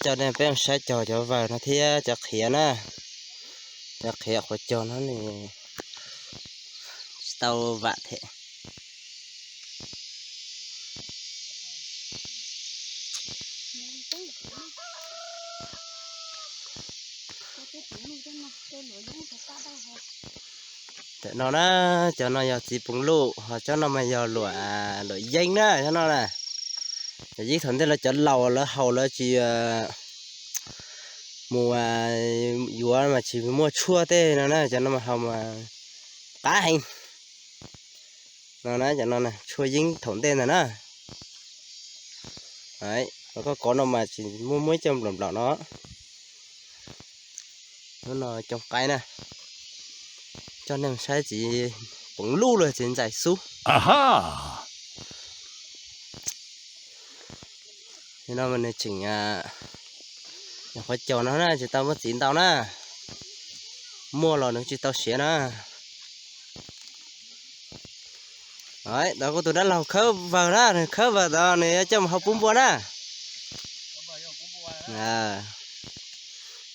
coj nej peb saib cog cov vawg no thiab cov qhiav na. Cov qhiav qhuav cog no nws tsis tau vam thiab. Cov no na, cov no yog txiv poos luj, ho cov no mas yog luam, luam yeeb na, cov no na. Cov yeeb thaum ntej lawv cov laus lawv haus lawv tsis mus yuav mas tsis muaj tshuaj tej no na, cov no mas haus mas qab heev. No na, cov no tshuaj yeeb thaum ntej ntag na. Koj kov no mas tsis muaj muab ib co nplaum nplaum no. Hnub no cov qaib na, coj nej saib txiv poos luj los txiv ntxais xub. Nim no mas nws tseem nyuam qhuav caum no na, tsis tau muaj txiv ntau na. Muaj los nws tsis tau siav na. Tau kuv tus dab laug khawb vawg na, nws khawb vawg tod nws yuav coj mus hau pub npua na.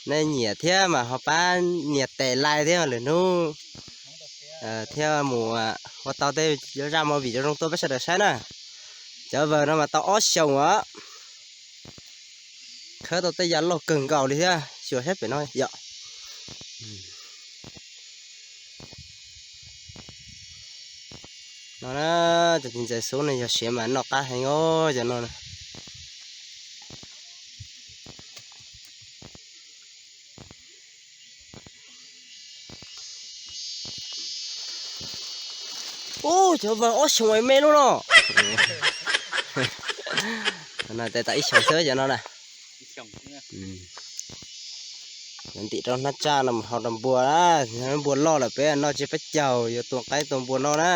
Nej nyiam thiab mas ho pab nias tes like thiab lwm hnub thiab mus ua tau tej zaj movie zoo zoo tuaj peb sawv daws saib na. Cov vawg no mas tau ob xyoos os. Khawb tau tej yam loj kawg nkaus li thiab, xyuas saib pem no yom. No na, cov txiv ntxais xub no yog siav mas noj qab heev os cov no na. Ub, cov vawg ob xyoos me lub no. Tes tas ib xyoos xwb cov no na. Ntim rau hnab tsaj no mus hau rau npua na, npua loj lawm peb noj tsis peb caug yuav tua qaib tua npua no na.